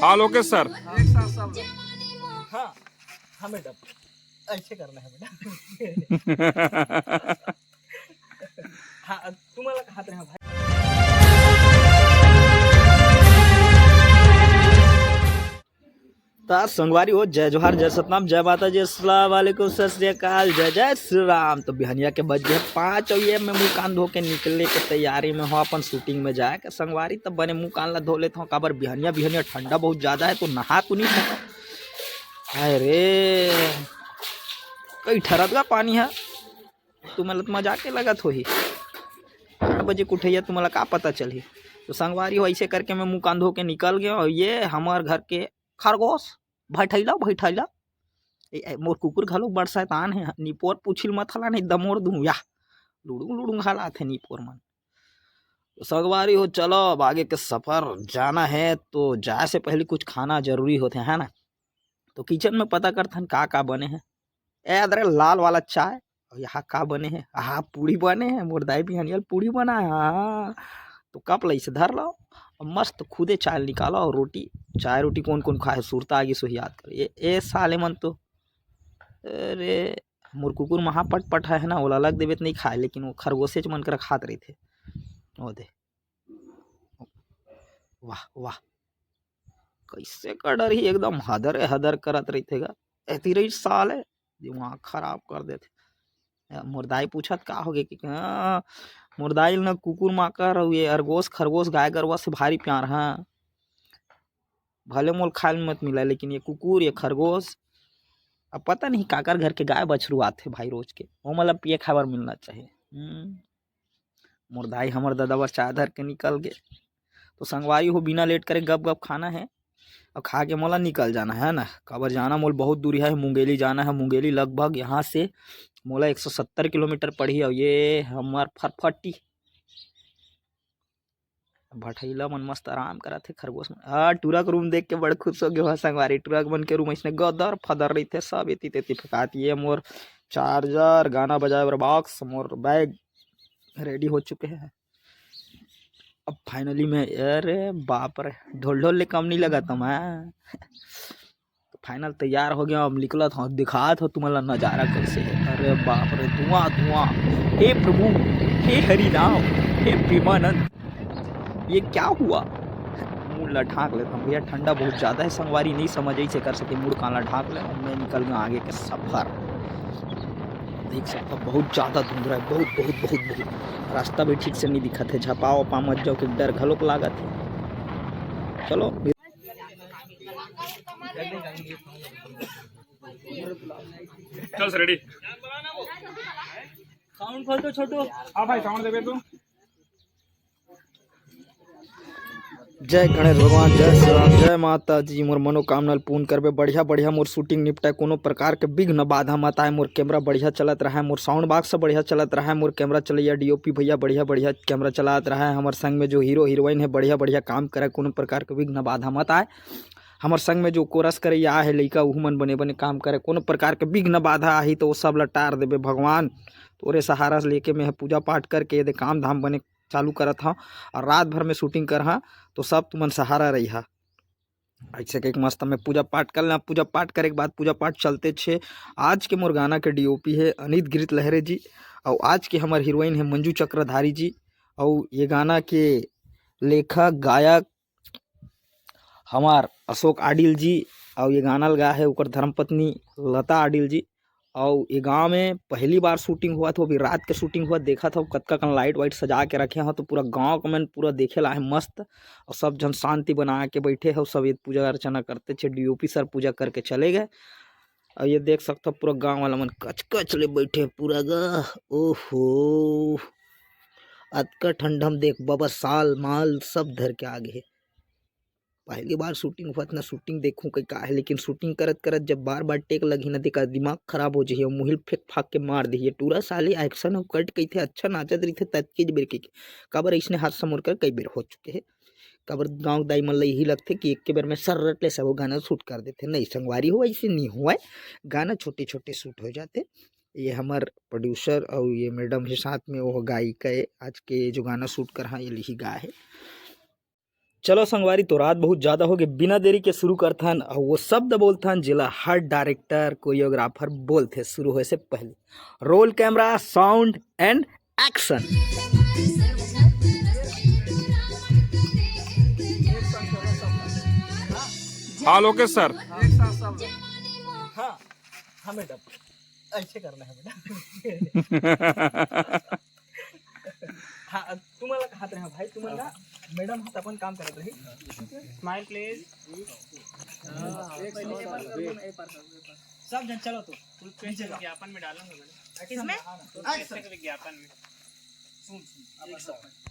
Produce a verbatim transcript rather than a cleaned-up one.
All okay, sir? एक साथ सब लोग। हाँ, हाँ मैडम, ऐसे करना है मैडम। हाँ, तुम्हाला हात रे, हाँ भाई। त संगवारी हो, जय जोहार, जय सतनाम, जय माता जी, अस्सलाम वालेकुम, सत श्री अकाल, जय जय श्री राम। तो बिहनिया के बज गए पाँच और ये मैं मुंह कान धो के निकले के तैयारी में हो अपन शूटिंग में जाए के संगवारी। तब बने मुंह कान ला धो लेत हो, काबर बिहनिया बिहनिया ठंडा बहुत ज्यादा है तो नहा तो नहीं सका। अरे कई ठरत गा पानी है, तुम्हें लत मजाक के लगत होही। आठ बजे के उठैया तुम्हाला का पता चलही। तो संगवारी हो, ऐसे करके मैं मुंह कान धो के निकल गया और ये हमार घर के खरगोश भैठैला भैठैला ए, ए, मोर कुकुर घलो बड़ शैतान है, निपोर पूछिल मत हला नहीं दमोर दूं या लुड़ुंग लुड़ुंग हलात है निपोर मन। तो संगवारी हो, चलो अब आगे के सफर जाना है, तो जाए से पहले कुछ खाना जरूरी होते है ना। तो किचन में पता करथन का का बने है। ए अदरे लाल वाला चाय और यहाँ का बने है, हाँ पूड़ी बने है, मोर दाई बिहनियल पूड़ी बना है। हाँ, तो कप लइसे धर लो और मस्त खुदे चाय निकालो और रोटी, चाय रोटी कौन कौन खाए, सुरता आगे सो याद कर। ये, ये साले मन तो, अरे मोर कुकुर महा पट पट है ना, ओला अलग देवे त नहीं खाए, लेकिन वो खरगोशेच मन कर खात रहिथे। ओ दे, वाह वाह, कैसे का डरही, एकदम हदर हदर करत रहिथे गा। एती रही साले, दिमाग खराब कर देथे। ए, मोर दाई पूछत का होगे कि हाँ, मोर दाई ल ना कुकुर माकर अउ ये अरगोस खरगोस गाय गरवा से भारी प्यार। हाँ, भले मोल खाए ल मत मिला, लेकिन ये कुकुर, ये खरगोस, अब पता नहीं काकर घर के गाय बछरू आथे भाई रोज के, ओमन ल पिए खाए बर मिलना चाहिए। हम्म, मोर दाई हमर ददा बर चाय धर के निकल गे। तो संगवारी हो, बिना लेट करे गप गप खाना है और खा के मोला निकल जाना है ना। काबर जाना मोल बहुत दूरी है, मुंगेली जाना है। मुंगेली लगभग यहाँ से मोला एक सौ सत्तर किलोमीटर पड़ही। और ये हमर फरफटी भठैला मन मस्त आराम करत हे खरगोश मन। हाँ, टुरा के रूम देख के बड़ खुश हो गए हो संगवारी। टुरा के मन के रूम ऐसने गदर फदर रहिथे, सब एती तेती फेंकात। ये मोर चार्जर, गाना बजाए बर बॉक्स, मोर बैग रेडी हो चुके हैं। अब फाइनली मैं, अरे बाप रे, ढोल ढोल ले कम नहीं लगा था मैं। तो फाइनल तैयार हो गया, अब निकलत हो, दिखात हो तुम्हारा नजारा कैसे है। अरे बाप रे, धुआं धुआं। हे प्रभु, हे हरि राम, हे प्रेमानंद, ये क्या हुआ? मुड़ ला ढांक लेता हूँ भैया, ठंडा बहुत ज्यादा है संगवारी, नहीं समझ ऐसे कर सके, मुड़ कान ला ढांक ले। मैं निकल गया आगे के सफर। देख सकता हूँ, बहुत ज्यादा धुंधला है, बहुत बहुत बहुत बहुत। रास्ता भी ठीक से नहीं दिखत है, झपा वपा मत जाओ कि डर घलोक लागत है। चलो, चल रेडी। साउंड खोल दो छोटू। हाँ भाई, साउंड देवे तू। जय गणेश भगवान, जय श्री राम, जय माता जी। मोर मनोकामना ल पूर्ण करबे। बढ़िया बढ़िया मोर शूटिंग निपटाए, कोनो प्रकार के विघ्न बाधा मत आए। मोर कैमरा बढ़िया चलत रहे, मोर साउंड बॉक्स बढ़िया चलत रहे, मोर कैमरा चलैया डीओपी भैया बढ़िया बढ़िया कैमरा चलात रहे। हमर संग में जो हीरो हीरोइन है बढ़िया बढ़िया काम करे, कोनो प्रकार के विघ्न बाधा मत आए। हमर संग में जो कोरस करैया आहे लइका, उहू मन बने बने काम करे। कोनो प्रकार के विघ्न बाधा आही तो वो सब ल टार देबे भगवान। तोरे सहारा से लेके मैं पूजा पाठ करके ये दे काम धाम बने चालू करत हव और रात भर में शूटिंग करहा, तो सब तुमन सहारा रहिहा। ऐसे के एक मस्त में पूजा पाठ कर लेना। पूजा पाठ करे के बाद पूजा पाठ चलते छे आज के मोर गाना के डीओपी है अनित गिरित लहरे जी, और आज के हमर हीरोइन है मंजू चक्रधारी जी, और ये गाना के लेखक गायक हमार अशोक आडिल जी, और ये गाना लगा है ओकर धर्मपत्नी लता आडिल जी। और ये गांव में पहली बार शूटिंग हुआ था, अभी रात के शूटिंग हुआ, देखा था कतका कन लाइट वाइट सजा के रखे हैं, तो पूरा गांव के मन पूरा देखे ला है मस्त। और सब जन शांति बना के बैठे हैं, सब ये पूजा अर्चना करते छे। डीओपी सर पूजा करके चले गए। और ये देख सकते हो पूरा गांव वाला मन कच कच ले बैठे हैं पूरा गा। ओहो, अतका ठंडा में देख बाबा, साल माल सब धर के आ गए। पहली बार शूटिंग हुआ, इतना शूटिंग देखूं कई का है, लेकिन शूटिंग करत करत जब बार बार टेक लगही ना, देखा दिमाग खराब हो जाही, मुहिल फेंक फाक के मार दिही। टूरा साले एक्शन अउ कट कइथे, अच्छा नाचत रहिथे, ततके बेर के काबर ऐसने हादसा मोर कर कई बेर हो चुके है। काबर गांव दाई मन ल यही लगथे कि एक के बेर में सर रट ले सबो गाना शूट कर देथे। नहीं संगवारी हो, ऐसे नहीं हुआ है, गाना छोटे छोटे शूट हो जाथे। ये हमर प्रोड्यूसर और ये मैडम है साथ में, वो गायिका है आज के जो गाना शूट कर, हाँ ये लिही गा है। चलो संगवारी, तो रात बहुत ज्यादा हो गए, बिना देरी के शुरू करथन। और वो शब्द बोलथन जेला हर डायरेक्टर, कोरियोग्राफर बोलथे शुरू होए से पहले। Roll, camera, sound and action. हाँ लोकेश सर। हाँ, हाँ मैडम, ऐसे करना है मैडम। हाँ, तुम्हाला हात राहा भाई, तुम्हाला मॅडम हात आपण काम करत राही. Smile please. सब जन चलो तो. Toothpaste विज्ञापन में डालूंगा मैडम. इसमें? Toothpaste के विज्ञापन में. सुन सुन, एक second.